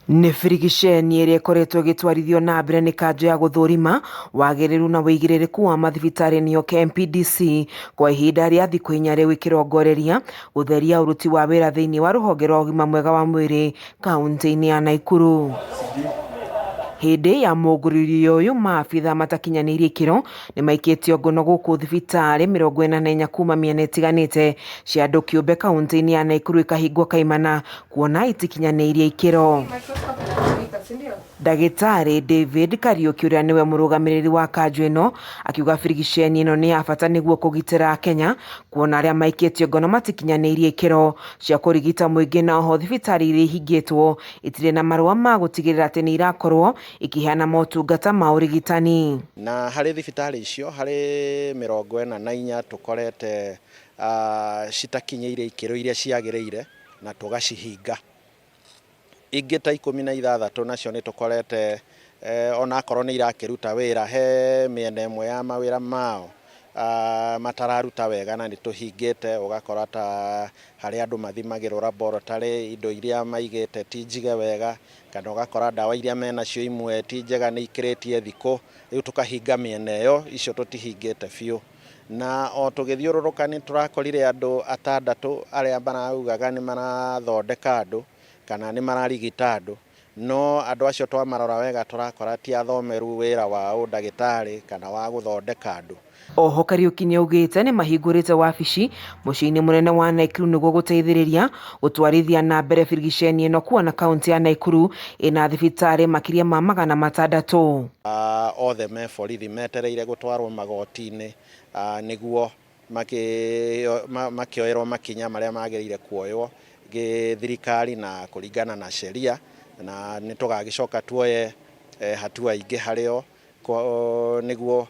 Nĩ birigiceni ĩrĩa ĩkoretwo ĩgĩtwarithio na mbere nĩ kanjũ ya gũthũrima wagĩrĩru na ũigĩrĩrĩku wa mathibitarĩ nĩyo KMPDC kwa ihinda rĩa thikũ inya rĩu ĩkĩrongoreria gũtheria ũruti wa wĩra thĩinĩ wa rũhonge rwa ũgima mwega wa mwĩrĩ kaunti-inĩ ya Naikuru. Hĩndĩ ya mũngũrĩrio ũyũ maabitha matakinyanĩirie ikĩro nĩmaikĩtio ngono gũkũ thibitarĩ 44 kuma mĩena ĩtiganĩte cia andũ kĩũmbe kaunti-inĩ ya Naikuru ikahingwo kaimana kuona itikinyanĩirie ikĩro. Ndagĩtarĩ David Kariũki ũrĩa nĩwe mũrũgamĩrĩri wa kanjũ ĩno akiuga birigiceni ĩno nĩ ya bata nĩguo kũgitĩra Akenya kuona arĩa maikĩtio ngono matikinyanĩirie ikĩro cia kũrigita mũingĩ na oho thibitarĩ iria ihingĩtwo itirĩ na marũa ma gũtigĩrĩra atĩ nĩ irakorwo ikĩheana motungata ma ũrigitani. Na harĩ thibitarĩ icio harĩ 44 tũkorete citakinyĩire ikĩro iria ciagĩrĩire na tũgacihinga. Ingĩ ta 16 nacio nĩ tũkorete onakorwo nĩ irakĩruta wĩra he mĩena ĩmwe ya mawĩra mao matararuta wega na nĩ tũhingĩte, ũgakora ta harĩa andũ mathimagĩrwo laboratory indo iria maigĩte ti njige wega, kana ũgakora ndawa iria menacio imwe ti njega nĩ ikĩrĩtie thikũ, rĩu tũkahinga mĩena ĩyo, icio tũtihingĩte biũ. Na o tũgĩthiũrũrũka nĩ tũrakorire andũ atandatũ arĩa maraugaga nĩ marathondeka andũ kana nĩ mararigita andũ, no andũ acio twamarora wega tũrakora ti athomeru wĩra wa ũndagĩtarĩ kana wa gũthondeka andũ. Oho Kariũki nĩaugĩte nĩmahingũrĩte wabici mũciĩ-inĩ mũnene wa Naikuru nĩguo gũteithĩrĩria gũtwarithia na mbere birigiceni ĩno kuona kaunti ya Naikuru ĩna thibitarĩ makĩria ma 600. Othe me borithi metereire gũtwarwo magoti-inĩ nĩguo makĩoerwo makinya marĩa magĩrĩire kuoywo gĩthirikari na kũringana na sheria, na nĩ tũgagĩcoka tuoye hatua ingĩ harĩo nĩguo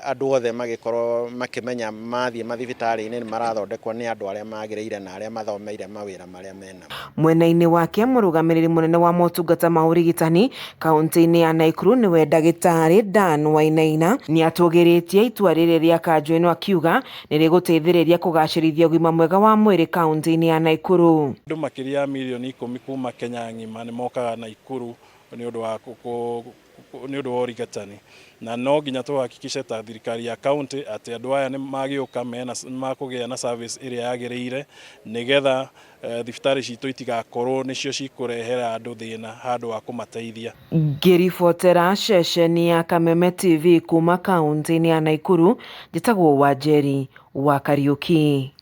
andũ othe magĩkorwo makĩmenya mathiĩ mathibitarĩ-inĩ nĩ marathondekwo nĩ andũ arĩa magĩrĩire na arĩa mathomeire mawĩra marĩa mena. Mwena-inĩ wake mũrũgamĩrĩri mũnene wa motungata ma ũrigitani kaunti-inĩ ya Naikuru nĩwe ndagĩtarĩ Dan Wainaina nĩatũgĩrĩtie itua rĩrĩ rĩa kanjũ ĩno akiuga nĩrĩgũteithĩrĩria kũgacĩrithia ũgima mwega wa mwĩrĩ kaunti-inĩ ya Naikuru. Andũ makĩria ya mirioni 10 kuma Kenya ng'ima nĩ mokaga Naikuru nĩ ũndũ wa nĩ ũndũ wa ũrigitani, na no nginya tũhakikice ta thirikari ya county atĩ andũ aya nĩ magĩũka mena makũgĩa na service ĩrĩa yagĩrĩire nĩgetha thibitarĩ citũ itigakorwo nĩcio cikũrehera andũ thĩna handũ wa kũmateithia. Ngĩribotera ceceni ya Kameme TV kuma kaunti-inĩ ya Naikuru, njĩtagwo Wanjeri wa Kariũki.